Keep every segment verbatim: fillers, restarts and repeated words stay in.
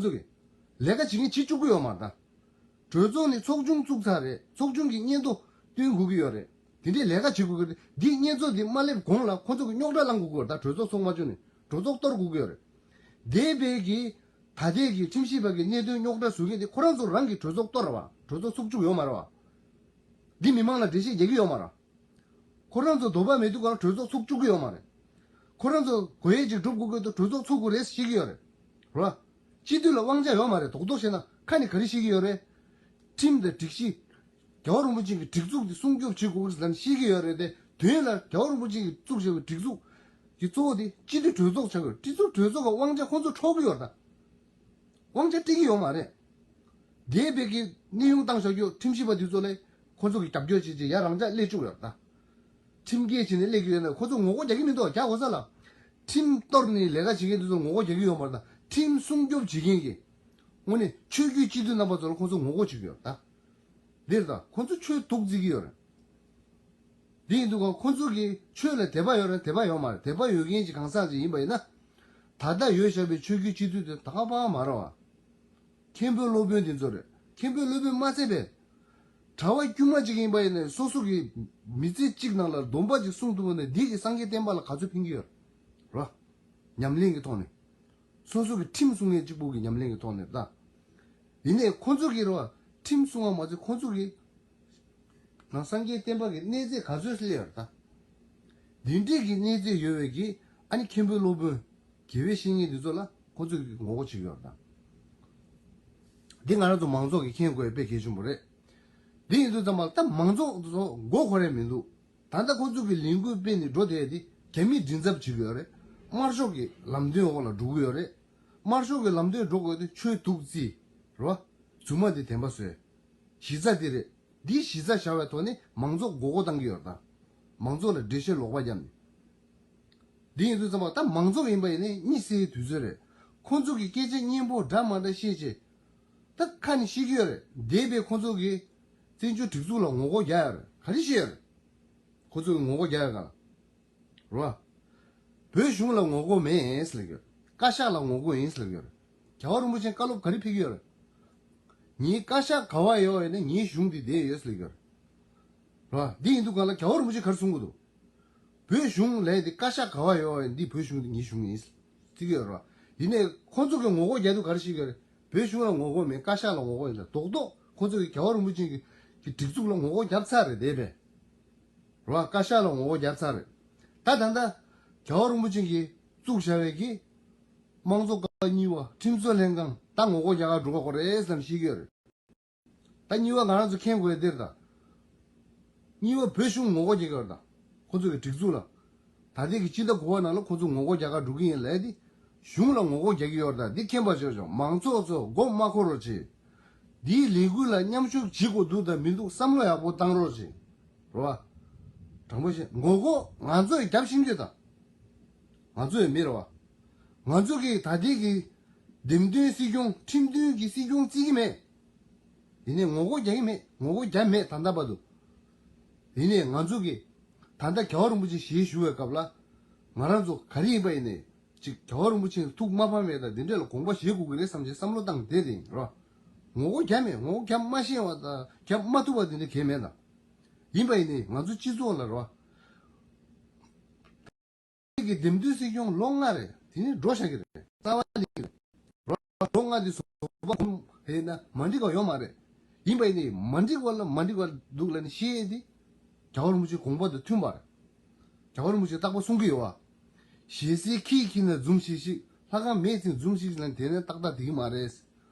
ཚོ་གི་ལས་ཀ་བྱེད་མཁན་བྱེད་བཅུག་གི་ཡོད་མ་རེད་ད། གྲོས་ཚོགས་ནི་ཚོགས་ཆུང་བཙུགས་ཚར་རེད། ཚོགས་ཆུང་གི་སྙན་ཐོ་བཏོན་དགོས་ཀྱི་ཡོད་རེད། དེ་འདྲའི་ལས་ཀ་བྱེད་དགོས་ཀྱི་རེད། འདིའི་སྙན་ཐོ་འདི་མ་སླེབས་གོང་ལ་ཁོ་ཚོ་གི་རྙོག་དྲ་བསླང་དགོས་ཀྱི་ཡོད་རེད་ད། གྲོས་ཚོགས་ཚོགས་མ་བཅུག་ནས་གྲོས་ཚོགས་གཏོར་དགོས་ཀྱི་ཡོད་རེད། འདས་པའི་གི་ད་ལྟའི་གི་ཁྲིམས་ཞིབ་པ་གི་གནད་དོན་རྙོག་དྲ་བཟོ་མཁན་དེ་ཁོ་རང་ཚོ་རང་གི་གྲོས་ཚོགས་གཏོར་བ། གྲོས་ཚོགས་ཚོགས་བཅུག་ཡོད་མ་རེད་བ། འདི་མི་མང་ལ་འགྲེལ་བཤད་རྒྱག་གི་ཡོད་མ་རེད། ཁོ་རང་ཚོ་འདོད་པ་མེད་དུས་གང་གྲོས་ཚོགས་ཚོགས་བཅུག་གི་ཡོད་མ་རེད། ཁོ་རང་ཚོ་དགོས་ཡས་ཅིག་སྒྲུབ་དགོས་ཀྱི་འདུག་གྲོས་ཚོགས་ཚོགས་དགོས་རེད་ཟེར་བཤད་ཀྱི་ཡོད་རེད། རེད་བ། སྤྱི་འཐུས་ལ་དབང་ཆ་ཡོད་མ་རེད། རྡོག་རྡོག་བཤད་ན་ཁ་ནས་ག་རེ་བཤད་ཀྱི་ཡོད་རེད། ཁྲིམས་དང་སྒྲིག་གཞི། རྒྱལ་བ་རིན་པོ་ཆེ་གི་སྒྲིག་འཛུགས་འདི་སྲུང་སྐྱོབ་བྱེད་དགོས་ཀྱི་ལབ་ནས་བཤད་ཀྱི་ཡོད་རེད་དེ། དོན་ལ་རྒྱལ་བ་རིན་པོ་ཆེ་གིས་བཙུགས་བཞག་པའི་སྒྲིག་འཛུགས་ཀྱི་གཙོ་བོ་དེ་སྤྱི་འཐུས་གྲོས་ཚོགས་ཆགས་ཀྱི་ཡོད། སྤྱི་འཐུས་གྲོས་ཚོགས་ཀྱི་དབང་ཆ་ཁོང་ཚོ་འཕྲོག་གི་ཡོད་རེད་ད། དབང་ཆ་སྤྲད་ཀྱི་ཡོད་མ་རེད། འདས་པའི་གི་གནས་དབྱུང་བཏང་བཞག་རྒྱུ་ཁྲིམས་ཞིབ་པ་དེ་ཚོ་ལས་ཁོ་ཚོ་གི་རྒྱབ་སྐྱོར་བྱེད་ཅིག་ཡ་རང་ཅག་སླེབས་བཅུག་ཡོད་ད། ཁྲིམས་འགལ་བྱས་ནས་སླེབས་ཀྱི་ཡོད་ན་ཁོ་ཚོ་ངོ་རྒོལ་རྒྱག་གི་མི་འདུག་རྒྱག་དགོས་ས་ལ། ཁྲིམས་གཏོར་ནས་ལས་ཀ་བྱེད་མཁན་དེ་ཚོ་ངོ་རྒོལ་རྒྱག་གི་ཡོད་མ་རེད་ད། ཁྲིམས་སྲུང་སྐྱོབ་བྱེད་མཁན་གྱི་དངོས་གནས་ཆོས་བརྒྱུད་སྤྱི་འཐུས་རྣམ་པ་ཚོ་ལ་ཁོ་ཚོ་ངོ་རྒོལ་བྱེད་ཀྱི་ཡོད་ད། འདིར་ད་ཁོ་ཚོ་ཆོས་དུག་རྩི་གི་ཡོད་རེད། འདི་ཡིན་དུས་ཁོང་ཚོ་གི་ཆོས་ལ་དད་པ་ཡོད་རེད། དད་པ་ཡོད་མ་རེད། དད་པ་ཡོད་མཁན་གྱི་གང་ཟག་ཅིག་ཡིན་པ་ཡིན་ན། ད་ལྟ་ཡོད་བཞག་པའི་ཆོས་བརྒྱུད་སྤྱི་འཐུས་དེ་ད་ག་པ་མ་རེད་བ། མཁན་པོའི་སློབ་དཔོན་དེ་ཚོ་རེད། མཁན་པོའི་སློབ་དཔོན་མ་ཚད་པས། གྲྭ་བ་དཀྱུས་མ་ཅིག་ཡིན་པ་ཡིན་ན་སོ་སོ་གི་མི་ཚེ་གཅིག་ནང་ལ་སྡོམ་པ་ཅིག་སྲུང་ཐུབ་པ་ན་འདི་གི་སངས་རྒྱས་བསྟན་པ་ལ་ག་ཚོད་ཕན་གྱི་ཡོད་རེད། ཉམས་ལེན་གྱི་ཐོག་ནས། སོ་སོ་གི་ཁྲིམས་སྲུང་མཁན་གཅིག་པུ་གི་ཉམས་ལེན་གྱི་ཐོག་ནས་ད། ཡིན་ནའི་ཁོང་ཚོ་གི་རེད་བ། ཁྲིམས་སྲུང་བ་མ་ཚད་ཁོང་ཚོ་གི་ནང་སངས་རྒྱས་བསྟན་པ་གི་གནས་ཚད་ག་ཚོད་སླེབས་ཡོད་རེད་ད། འདི་འདྲས་ཀྱི་གནས་ཚད་ཡོད་པའི་གི་ཨ་ནི་མཁན་པོའི་སློབ་དཔོན་དགེ་བའི་བཤེས་གཉེན་འདི་ཚོ་ལ་ཁོང་ཚོ་གི་ངོ་རྒོལ་བྱེད་ཀྱི་ཡོད་རེད་ད། འདི་ང་རང་ཚོ་མང་ཚོགས་ཀྱི་མཁྱེན་དགོས་དཔེ་གལ་ཆེན་པོ་རེད། འདི་ཡིན་དུས་ཙམ་པ་ལ་ད་མང་ཚོགས་ཚོ་མགོ་འཁོར་ཡ་མི་འདུག་ད་ལྟ་ཁོ་ཚོ་གི་ལས་འགུལ་སྤེལ་ནས་འགྲོ་བསྡད་དེ་རྒྱ་མིས་མགྲིན་ཚབ་བྱེད་ཀྱི་ཡོད་རེད། དམར་ཤོག་གི་ལམ་སྟོན་འོག་ལ་འགྲོ་གི་ཡོད་རེད། དམར་ཤོག་གི་ལམ་སྟོན་འགྲོ་དགོས་དེ་ཆོས་དུག་རྩི། རོ། རྫུན་མ་དེ་བདེན་པ་བཟོས། གཞི་རྩ་དེ་རེད། འདིའི་གཞི་རྩ་བཞག་པའི་ཐོག་ནས་མང་ཚོགས་མགོ་སྐོར་བཏང་གི་ཡོད་རེད་ད། མང་ཚོགས་ལ་འགྲེལ་བཤད་ལོག་པ་བརྒྱབ་ནས། འདི་ཡིན་དུས་ཙམ་པ་ད་མང་ཚོགས་ཡིན་པ་ཡིན་ནའི་གཉིད་སད་དུས་ཚོད་རེད། ཁོང་ཚོ་གི་སྐད་ཆ་སྙན་པོ་འདྲ་མ་འདྲ་བཤད་བྱས། ད་ཁ་ནས་བཤད་ཀྱི་ཡོད་རེད། འདས་པའི་ཁོང་ཚོ་གི་བཙན་བྱོལ་སྒྲིག་འཛུགས་ལ་ངོ་རྒོལ་རྒྱག་ཡ་རེད། ག་རེ་བཤད་ཡོད་རེད། ཁོ་ཚོ་གི་ངོ་རྒོལ་རྒྱག་ཡ་ག་ལ། རོ། བོད་གཞུང་ལ་ངོ་རྒོལ་མེད་ཟེར་གྱི་ཡོད་རེད། བཀའ་ཤག་ལ་ངོ་རྒོལ་ཡིན་ཟེར་གྱི་ཡོད་རེད། རྒྱལ་བ་རིན་པོ་ཆེ་བཀའ་སློབ་ག་རེ་ཕེབས་ཀྱི་ཡོད་རེད། ངའི་བཀའ་ཤག་ག་བ་ཡོད་ཡོད་ན་ངའི་གཞུང་འདི་བསྡད་ཡོད་ཟེར་གྱི་ཡོད་རེད། རོ། འདི་ཡིན་དུས་གང་ལ་རྒྱལ་བ་རིན་པོ་ཆེ་ག་རེ་གསུང་གི་འདུག་བོད་གཞུང་ལས་འདི་བཀའ་ཤག་ག་བ་ཡོད་ཡོད་འདི་བོད་གཞུང་འདི་ངའི་གཞུང་ཡིན་ཟེར་གྱི་ཡོད་རེད། ཡིན་ནའི་ཁོང་ཚོ་གི་ངོ་རྒོལ་རྒྱག་དུས་ག་རེ་བཤད་ཀྱི་ཡོད་རེད། བོད་གཞུང་ལ་ངོ་རྒོལ་མེད། བཀའ་ཤག་ལ་ངོ་རྒོལ་ཡིན་ཟེར། རྡོག་རྡོག་ཁོང་ཚོ་གི་རྒྱལ་བ་རིན་པོ་ཆེ་གི་གི་སྒྲིག་འཛུགས་ལ་ངོ་རྒོལ་བརྒྱབ་ཚར་རེད་དེ་བས། རོ། བཀའ་ཤག་ལ་ངོ་རྒོལ་བརྒྱབ་ཚར་རེད། ད་ད་ལྟ་རྒྱལ་བ་རིན་པོ་ཆེ་གིས་བཙུགས་བཞག་པའི་གི་དམངས་གཙོ་ཀ་བ་གཉིས་པ་ཁྲིམས་རྩོད་ལྷན་ཁང་ད་ངོ་རྒོལ་རྒྱག་གར་འགྲོ་ག་གོ་རེད་བསམ་བཤད་ཀྱི་ཡོད་རེད། ད་གཉིས་པ་ང་རང་ཚོ་མཁྱེན་དགོས་འདིར་ད། གཉིས་པ་བོད་གཞུང་ངོ་རྒོལ་རྒྱག་གི་ཡོད་རེད་ད། ཁོ་ཚོ་གི་སྒྲིག་འཛུགས་ལ། ད་ལྟའི་གི་སྤྱི་ཟླ་དགུ་པ་ནང་ལ་ཁོ་ཚོ་ངོ་རྒོལ་རྒྱག་གར་འགྲོ་གི་ཡིན་ལབ་དེ། གཞུང་ལ་ངོ་རྒོལ་རྒྱག་གི་ཡོད་རེད་ད། འདི་མཁྱེན་པ་བྱོས་བྱོས། མང་ཚོགས་ཚོ་མགོ་མ་འཁོར་རོགས་བྱེད། འདིའི་ལས་འགུལ་ལ་མཉམ་ཞུགས་བྱེད་དགོས་འདུག་དང་མི་འདུག་བསམ་བློ་ཡག་པོ་བཏང་རོགས་བྱེད། རེད་བ། དྲང་པོ་བཤད་ངོ་རྒོལ་ང་ཚོ་ཡི་རྒྱབ་ཤིང་རྒྱུ་དང་། ང་ཚོ་ཡི་མི་རེད་བ། ང་ཚོ་གི་ད་ལྟའི་གི་འདེམས་ཐོན་སྲིད་སྐྱོང་ཁྲིམས་མཐུན་གྱི་སྲིད་སྐྱོང་བརྩི་གི་མེད། ཡིན་ནའི་ངོ་རྒོལ་རྒྱག་གི་མེད། ངོ་རྒོལ་རྒྱག་མེད་ད་ལྟ་བར་དུ། ཡིན་ནའི་ང་ཚོ་གི་ད་ལྟ་རྒྱལ་བ་རིན་པོ་ཆེ་ཞལ་བཞུགས་པའི་སྐབས་ལ། ང་རང་ཚོ་ག་རེ་ཡིན་པ་ཡིན་ནའི་ཅིག་རྒྱལ་བ་རིན་པོ་ཆེ་ཐུགས་མ་ཕམ་པའི་དང་འདི་འདྲ་ལ་དགོངས་པ་བཞེས་དགོས་ཀྱི་རེད་བསམ་བྱས་བསམ་བློ་བཏང་བསྡད་དེ་ཡིན་རོ། ངོ་རྒོལ་རྒྱག་མེད། ངོ་རྒོལ་རྒྱག་མ་ཤེས་པ་དང་རྒྱག་མ་ཐུབ་པ་འདི་འདྲ་གང་མེད་ད། ཡིན་པ་ཡིན་ནའི་ང་ཚོ་སྤྱི་ཚོགས་ལ་རོ། གི་འདེམས་ཐོན་སྲིད་སྐྱོང་ལོ་ལྔ་རེད། དེ་ནས་འགྲོ་བཞག་གི་རེད། རྩ་བ་ནས་རེད། ལོ་ལྔ་དེ་བཟོ་པ་གོམ་རེད་ན་མ་འགྲིག་པ་ཡོད་མ་རེད། ཡིན་པ་ཡིན་ནའི་མ་འགྲིག་པ་ལ་མ་འགྲིག་པ་འདུག་ལབ་ནས་བཤད་དེ། རྒྱལ་བ་རིན་པོ་ཆེའི་དགོངས་པ་དང་མཐུན་པ་རེད། རྒྱལ་བ་རིན་པོ་ཆེས་རྟག་པར་གསུང་གི་ཡོད་བ། ཞལ་ཟས་ཁྱིས་ཁྱིས་ན་འཛུམ་ཤིག་ཤིག་ལྷ་ཁང་མེད་ཚེ་འཛུམ་ཤིག་ལབ་དེ་ནས་ཏག་ཏག་དེ་གི་མ་རེད།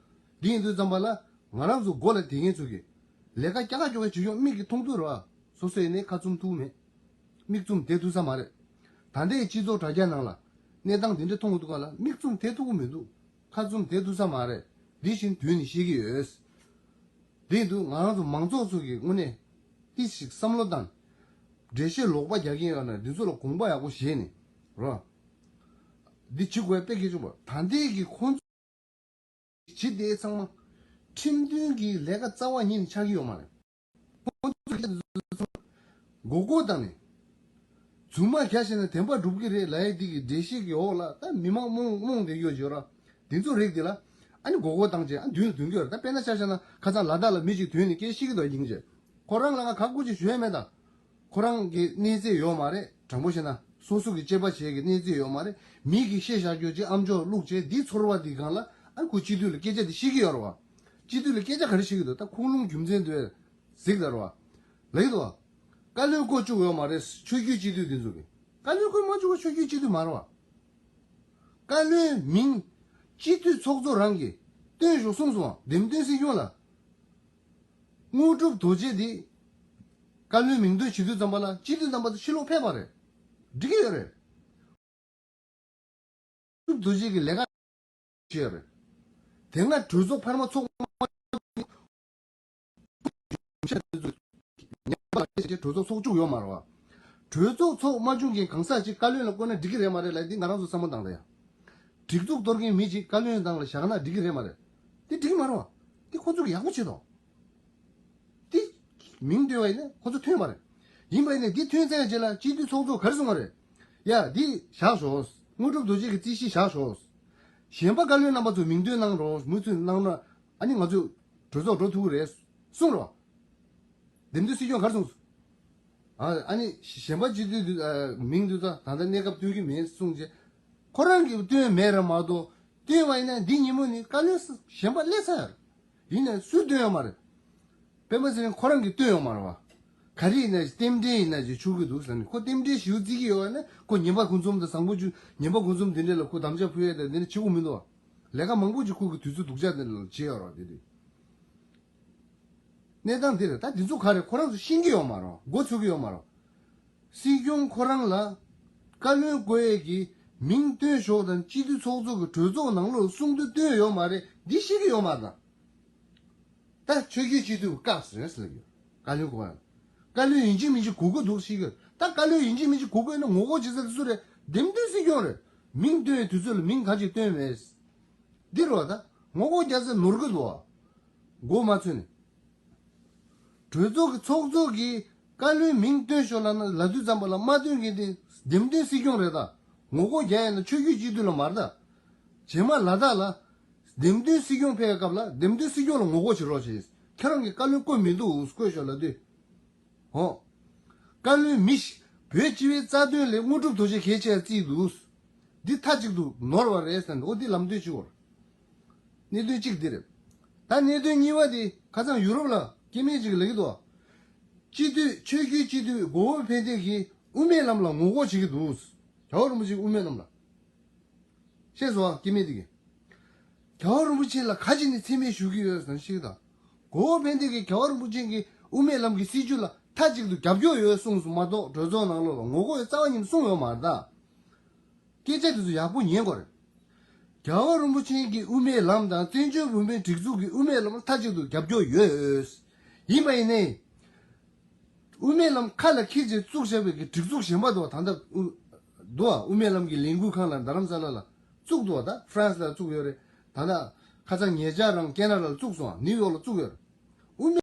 འདི་ཡིན་དུས་ཙམ་པ་ལ་ང་རང་ཚོ་མགོ་ལ་དེ་ངེད་ཚོ་གི་ལས་ཀ་སྐྱ་ཀ་ཀྱོག་ཀ་བྱེད་ཀྱོག་མིག་གིས་མཐོང་དུས་ར། སོ་སོ་ཡིན་ནའི་ཁ་བཙུམ་ཐུབ་མེད། མིག་བཙུམ་བསྡད་ཐུབ་ས་མ་རེད། ད་ལྟའི་སྤྱི་ཚོགས་དྲ་རྒྱ་ནང་ལ་གནས་སྟངས་དེ་འདྲ་མཐོང་གི་འདུག་ག་ལ་མིག་བཙུམ་བསྡད་ཐུབ་ཀྱི་མི་འདུག་ཁ་བཙུམ་བསྡད་ཐུབ་ས་མ་རེད། འདི་བཞིན་དུས་ནས་བཤད་ཀྱི་ཡོད། འདི་འདུག་ང་རང་ཚོ་མང་ཚོགས་ཚོ་གི་དངོས་གནས་ཏིས་ཞིག་བསམ་བློ་བཏང་། འགྲེལ་བཤད་ལོག་པ་རྒྱག་གིན་ཡོད་ན་འདི་ཚོ་ལ་དགོངས་པ་ཡག་པོ་བཞེས་ནས་རོ། འདི་བྱེད་དགོས་དཔེ་གལ་ཆེན་པོ་ད་ལྟའི་གི་ཁོང་ཚོ། ཇི་དེ་ཚང་མ་ཁྲིམས་མཐུན་གྱི་ལས་ཀ་རྩ་བ་ཉིད་ནས་ཆགས་ཀྱི་ཡོད་མ་རེད། ཁོང་ཚོ་གི་མགོ་སྐོར་བཏང་ནས་རྫུན་མ་བརྒྱ་བཤད་ན་བདེན་པ་སྒྲུབ་ཀྱི་རེད་ལབ་ཡས་འདི་གི་འགྲེལ་བཤད་ཀྱི་འོག་ལ་ད་མི་མང་རྨོངས་རྨོངས་བསྡད་ཡོད་ཅོ་ར། འདི་ཚོ་རིགས་འདི་ལ་ ཨ་ནི་མགོ་སྐོར་བཏང་བྱས་ཨ་མདུན་ལ་ཐོན་གྱི་ཡོད་རེད། ད་དཔེར་ན་ཆ་བཞག་ན་ཁ་སང་ལ་དྭགས་ལ་མི་གཅིག་ཐོན་ནས་སྐད་བཤད་ཀྱི་འདུག་ཡིན་བྱས། ཁོ་རང་ལ་ང་ཁག་པོ་ཅིག་ཞུ་ཡ་མེད་ད། ཁོ་རང་གི་གནས་ཚད་ཡོད་མ་རེད། དྲང་པོ་བཤད་ན་སོ་སོ་གི་དཔྱད་པ་བྱེད་ཀྱི་གནས་ཚད་ཡོད་མ་རེད། མི་གིས་བཤད་བཞག་རྒྱུ་ཅིག་ཨ་མཆོག་བླུགས་བྱས་འདི་ཚོར་བ་འདི་སྒང་ལ་ཨ་ཁོ་སྤྱི་འཐུས་ལ་སྐད་ཆ་འདི་བཤད་ཀྱི་ཡོད་རེད་བ། སྤྱི་འཐུས་ལ་སྐད་ཆ་ག་རེ་བཤད་ཀྱི་འདུག་ད་ཁུངས་ལུང་རྒྱུ་མཚན་འདུག་གཟིགས་ད་རེད་བ། ལེགས་འདུག་བ། བཀའ་བློན་བསྐོ་བཅུག་ཡོད་མ་རེད། ཆོས་བརྒྱུད་སྤྱི་འཐུས་འདི་ཚོ་གི་བཀའ་བློན་བསྐོ་མ་བཅུག་པ་ཆོས་བརྒྱུད་སྤྱི་འཐུས་མ་རེད་བ། བཀའ་བློན་མིང་སྤྱི་འཐུས་ཚོགས་གཙོ་རང་གིས་བཏོན་ཞོག་གསུངས་སོང་བ། འདེམས་ཐོན་སྲིད་སྐྱོང་ལ། དངོས་གྲུབ་རྡོ་རྗེ་འདི་བཀའ་བློན་མིང་འདོན་བྱེད་དུས་ཙམ་པ་ལ་སྤྱི་འཐུས་རྣམ་པ་ཚོ་ཕྱི་ལོགས་ཕེབས་པ་རེད། འགྲིག་གི་ཡོད་རེད། དངོས་གྲུབ་རྡོ་རྗེ་གི་ལས་ཀ་བྱས་ཡོད་རེད། དེ་སྔ་གྲོས་ཚོགས་འཕར་མ་ཚོགས་མ་གྲོས་ཚོགས་ཚོགས་བཅུག་ཡོད་མ་རེད་བ། གྲོས་ཚོགས་ཚོགས་མ་བཅུག་མཁན་གང་ཟག་ཅིག་བཀའ་བློན་ལ་བསྐོ་ན་འགྲིག་གི་རེད་མ་རེད་ལབ་འདི་ང་རང་ཚོ་བསམ་བློ་བཏང་ད་ཡ། སྒྲིག་འཛུགས་གཏོར་མཁན་མི་གཅིག་བཀའ་བློན་ནང་ལ་བཞག་ན་འགྲིག་གི་རེད་མ་རེད། དེ་འགྲིག་གི་མ་རེད་བ། དེ་ཁོ་ཚོ་གི་ཡག་པོ་བྱེད་དོ། དེ་མིང་བཏོན་པ་ཡིན་ན་ཁོ་ཚོ་ཐོན་པ་རེད། ཡིན་པ་ཡིན་ན་དེ་ཐོན་ཚར་རྗེས་ལ་སྤྱི་འཐུས་ཚོགས་གཙོ་ག་རེ་གསུང་བ་རེད། ཡ་འདི་བཞག་ཤོག་དངོས་གྲུབ་རྡོ་རྗེ་གི་རྩིས་གཞི་བཞག་ཤོག་གཞན་པ་བཀའ་བློན་རྣམ་པ་ཚོ་མིང་འདོན་གནང་རོགས། མུ་མཐུད་གནང་ན་ཨ་ནི་ང་ཚོས་གྲོས་ཚོགས་འགྲོ་ཐུབ་ཀྱི་རེད་གསུངས་རོགས། འདེམས་ཐོན་སྲིད་སྐྱོང་ག་རེ་གསུངས་སོང་། ཨ་ཨ་ནི་གཞན་པ་སྤྱི་འཐུས་དུ་ཨ་མིང་དུ་ད་ད་ལྟ་གནས་སྐབས་སྟོན་གྱི་མེད་གསུངས་རྗེས། ཁོ་རང་གིས་བཏོན་མེད་ར་མ་གཏོགས་བཏོན་པ་ཡིན་ན་འདི་ཉིན་མོ་ནི་བཀའ་བློན་གཞན་པ་སླེབས་ཚར། ཡིན་ནའི་སུས་བཏོན་ཡོད་མ་རེད། པད་མ་ཚེ་རིང་ཁོ་རང་གིས་བཏོན་ཡོད་མ་རེད་བ། ག་རེ་ཡིན་ན་རྟེན་འབྲེལ་ཡིན་ན་ཅིག་ཆོག་གི་འདུག་ཟེར་ནས་ཁོ་རྟེན་འབྲེལ་ཞེ་པོ་བརྩི་གི་ཡོད་པ་ན་ཁོ་ཉན་པ་ཀུན་འཛོམས་དང་བཟང་པོ་ཅུ་ཉན་པ་ཀུན་འཛོམས་དེ་འདྲས་ལ་ཁོ་དམ་བཅའ་ཕུལ་ཡས་དང་དེ་འདྲས་བྱེད་དགོས་མི་འདུག་བ། ལས་ཀ་མང་པོ་ཅིག་ཁོ་གི་དུས་ཚོད་སྡུག་ཅག་དེ་འདྲ་ལ་བྱེད་ཡོད་རེད་དེ་དུས། གནས་སྟངས་འདི་རེད། ད་འདི་ཚོ་ག་རེ་ཁོ་རང་ཚོ་ཤེས་ཀྱི་ཡོད་མ་རེད། མགོ་ཚོད་ཀྱི་ཡོད་མ་རེད། སྲིད་སྐྱོང་ཁོ་རང་ལ་བཀའ་བློན་བསྐོ་ཡས་ཀྱི་མིང་བཏོན་ཤོག་དང་སྤྱི་འཐུས་ཚོགས་གཙོ་གི་གྲོས་ཚོགས་ནང་ལོགས་གསུང་དུ་བཏོན་ཡོད་མ་རེད། འདི་ཤེས་ཀྱི་ཡོད་མ་རེད། ད་ཆོས་བརྒྱུད་སྤྱི་འཐུས་སྐབས་སུ་རེད་ཟེར་གྱི་ཡོད། བཀའ་བློན་བསྐོ་ཡ་ལ། བཀའ་བློན་ཡིན་གཅིག་མིན་གཅིག་དགོས་ཀྱི་འདུག་ཤེས་ཀྱི་ཡོད། ད་བཀའ་བློན་ཡིན་གཅིག་མིན་གཅིག་དགོས་ཀྱི་ཡོད་ན་ངོ་རྒོལ་བྱེད་ས་དེ་སུ་རེད། འདེམས་ཐོན་སྲིད་སྐྱོང་རེད། མིང་བཏོན་ཡའི་དུས་ཚོད་ལ་མིང་གང་ཅིག་བཏོན་མེད། འདི་རོ་ད་ངོ་རྒོལ་རྒྱག་ས་ནོར་གི་འདུག་ཨ། མགོ་མ་ཚོས་ནས། གྲོས་ཚོགས་ཀྱི་ཚོགས་གཙོ་གིས་བཀའ་བློན་མིང་བཏོན་ཤོག་ལབ་ན་ལབ་དུས་ཙམ་པ་ལ་མ་བཏོན་མཁན་དེ་འདེམས་ཐོན་སྲིད་སྐྱོང་རེད་ད། ངོ་རྒོལ་རྒྱག་ཡ་ན་ཆོས་བརྒྱུད་སྤྱི་འཐུས་ལ་མ་རེད་ད། རྗེས་མ་ལ་དྭགས་ལ་འདེམས་ཐོན་སྲིད་སྐྱོང་ཕེབས་པའི་སྐབས་ལ་འདེམས་ཐོན་སྲིད་སྐྱོང་ལ་ངོ་རྒོལ་བྱེད་རོགས་བྱེད། ཁྱེད་རང་གིས་བཀའ་བློན་བསྐོས་མི་འདུག་བསྐོས་ཤོག་ལབ་དུས། ཧོ། བཀའ་བློན་མི་ཞིག་བོད་སྤྱི་པའི་རྩ་དོན་ལས་དངོས་གྲུབ་རྡོ་རྗེ་གལ་ཆེ་བརྩིས་འདུག་འདི་མཐའ་གཅིག་ཏུ་ནོར་བ་རེད་ཟེར་འདུག་འོ་འདི་ལམ་སྟོན་བྱེད་དགོས། གནད་དོན་གཅིག་འདི་རེད། ད་གནད་དོན་གཉིས་པ་དེ་ཁ་སང་ཡུ་རོབ་ལ་སྐྱེ་དམན་ཅིག་ལབ་ཀྱི་འདུག་སྤྱི་འཐུས་ཆོས་བརྒྱུད་སྤྱི་འཐུས་གོ་བོ་ཕན་བདེ་གིས་དབུ་མའི་ལམ་ལ་ངོ་རྒོལ་བྱེད་ཀྱི་འདུག་རྒྱལ་བ་རིན་པོ་ཆེ་དབུ་མའི་ལམ་ལ། ཤེས་སོང་ཨ་སྐྱེ་དམན་དེ་གིས། རྒྱལ་བ་རིན་པོ་ཆེ་ལ་ག་ཅི་ནས་མཚན་སྨད་ཞུ་གི་ཡོད་ཟེར་ན་ཤེས་དང་། གོ་བོ་ཕན་བདེ་གིས་རྒྱལ་བ་རིན་པོ་ཆེ་གི་དབུ་མའི་ལམ་གྱི་སྲིད་བྱུས་ལ་མཐའ་གཅིག་ཏུ་རྒྱབ་སྐྱོར་ཡོད་གསུངས་སོང་མ་གཏོགས་གྲོས་ཚོགས་ནང་ལོགས་ལ་ངོ་རྒོལ་རྩ་བ་ཉིད་ནས་གསུངས་ཡོད་མ་རེད་ད། སྐད་ཆ་དེ་ཚོ་ཡག་པོ་ཉན་དགོས་རེད། རྒྱལ་བ་རིན་པོ་ཆེ་གི་དབུ་མའི་ལམ་དང་བཙན་བྱོལ་བོད་མིའི་སྒྲིག་འཛུགས་ཀྱི་དབུ་མའི་ལམ་ལ་མཐའ་གཅིག་ཏུ་རྒྱབ་སྐྱོར་ཡོད། ཡིན་པ་ཡིན་ནའི། དབུ་མའི་ལམ་ཁ་ལ་འཁྱེར་བྱས་བཙུགས་བཞག་པའི་གི་སྒྲིག་འཛུགས་གཞན་པ་འདུག་བ་ད་ལྟ་དབུ་འདུག་བ་དབུ་མའི་ལམ་གྱི་ལས་འགུལ་ཁང་ལ་རྡ་རམ་ས་ལ་ལ་བཙུགས་འདུག་བ་ད་ཧྥ་རན་སི་ལ་བཙུགས་ཡོད་རེད། ད་ལྟ་ཁ་སང་ཉེ་ཆར་རང་ཁེ་ན་ཌ་ལ་བཙུགས་སོང་བ་ནིའུ་ཡོག་ལ་བཙུགས་ཡོད་རེད།